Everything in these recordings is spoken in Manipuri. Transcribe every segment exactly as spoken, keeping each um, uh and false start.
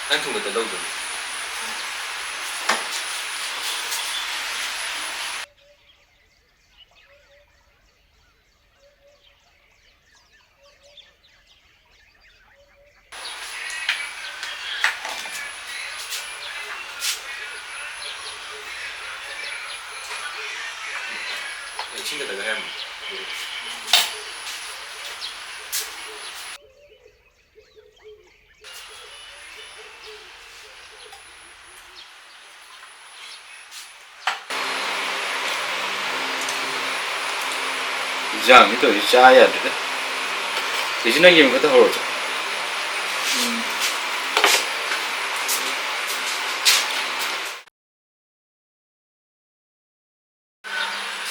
ꯅꯪ ꯊꯨꯝꯒꯗ ꯂꯧꯗꯣꯏꯅꯤ꯫ ꯏꯁꯤꯡ ꯈꯛꯇꯒ ꯍꯩꯔꯝꯃꯣ꯫ ꯏꯟꯖꯥꯡꯅꯤ ꯇꯧꯔꯤꯁꯦ, ꯆꯥ ꯌꯥꯗ꯭ꯔꯦꯗ꯫ ꯀꯦꯖꯤ ꯅꯪ ꯌꯦꯔꯨꯝ ꯈꯛꯇ ꯍꯧꯔꯁꯦ꯫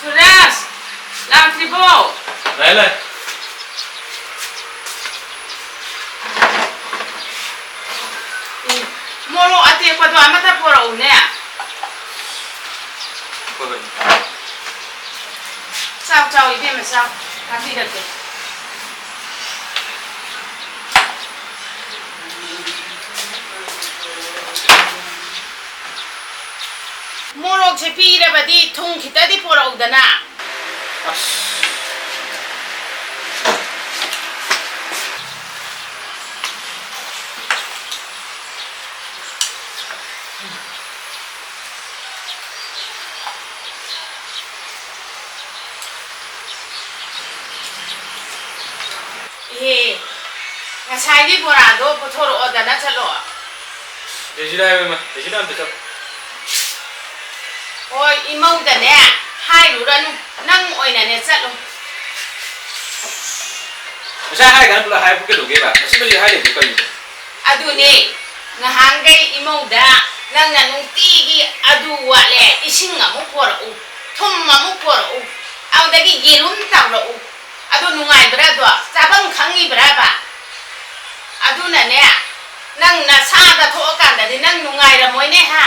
ꯁꯨꯔꯦꯁ, ꯂꯥꯛꯇ꯭ꯔꯤꯕꯣ? ꯂꯥꯛꯑꯦ, ꯂꯥꯛꯑꯦ꯫ ꯎꯝ, ꯃꯣꯔꯣꯛ ꯑꯇꯦꯛꯄꯗꯣ ꯑꯃꯇ ꯄꯣꯔꯛꯎꯅꯦ꯫ ꯍꯣꯏ, ꯍꯣꯏ꯫ ꯆꯥꯎ, ꯆꯥꯎ, ꯏꯕꯦꯝꯃ, ꯆꯥꯎ꯫ ꯍꯥꯞꯄꯤꯔꯛꯀꯦ꯫ ꯃꯣꯔꯣꯛꯁꯦ ꯄꯤꯔꯕꯗꯤ ꯊꯨꯝ ꯈꯤꯇꯗꯤ ꯄꯣꯔꯛꯎꯗꯅ꯫ ꯑꯁ꯫ ꯏꯍꯦ, ꯉꯁꯥꯏꯒꯤ ꯕꯣꯔꯥꯗꯣ ꯄꯨꯊꯣꯔꯛꯑꯣꯗꯅ ꯆꯠꯂꯣ꯫ ꯖꯦꯁꯤꯗ ꯍꯥꯏꯌꯨ ꯏꯃꯥ, ꯖꯦꯁꯤꯗ ꯑꯝꯇ ꯆꯠꯂꯣ꯫ ꯍꯣꯏ, ꯏꯃꯧꯗꯅꯦ ꯍꯥꯏꯔꯨꯔꯅꯨ, ꯅꯪ ꯑꯣꯏꯅꯅꯦ ꯆꯠꯂꯣ꯫ ꯉꯁꯥꯏ ꯍꯥꯏꯔꯒ ꯅꯪ ꯄꯨꯂꯞ ꯍꯥꯏꯔꯛꯄ ꯀꯩꯗꯧꯒꯦꯕ? ꯃꯆꯤꯠ ꯃꯆꯤꯠ ꯍꯥꯏ ꯂꯩꯕꯗꯣ ꯀꯔꯤꯅꯣ? ꯑꯗꯨꯅꯦ, ꯉꯍꯥꯟꯈꯩ ꯏꯃꯧꯗ ꯅꯪꯅ ꯅꯨꯡꯇꯤꯒꯤ ꯑꯗꯨ ꯋꯥꯠꯂꯦ, ꯏꯁꯤꯡ ꯑꯃꯨꯛ ꯄꯣꯔꯛꯎ, ꯊꯨꯝ ꯑꯃꯨꯛ ꯄꯣꯔꯛꯎ, ꯑꯗꯨꯗꯒꯤ ꯌꯦꯔꯨꯝ ꯇꯧꯔꯛꯎ꯫ ꯑꯗꯨ ꯅꯨꯡꯉꯥꯏꯕ꯭ꯔꯥ ꯑꯗꯣ? ꯆꯥꯐꯝ ꯈꯪꯉꯤꯕ꯭ꯔꯥꯕ? ꯑꯗꯨꯅꯅꯦ, ꯅꯪ ꯅꯁꯥꯗ ꯊꯣꯛꯑꯀꯥꯟꯗꯗꯤ ꯅꯪ ꯅꯨꯡꯉꯥꯏꯔꯝꯃꯣꯏꯅꯦ, ꯍꯥ?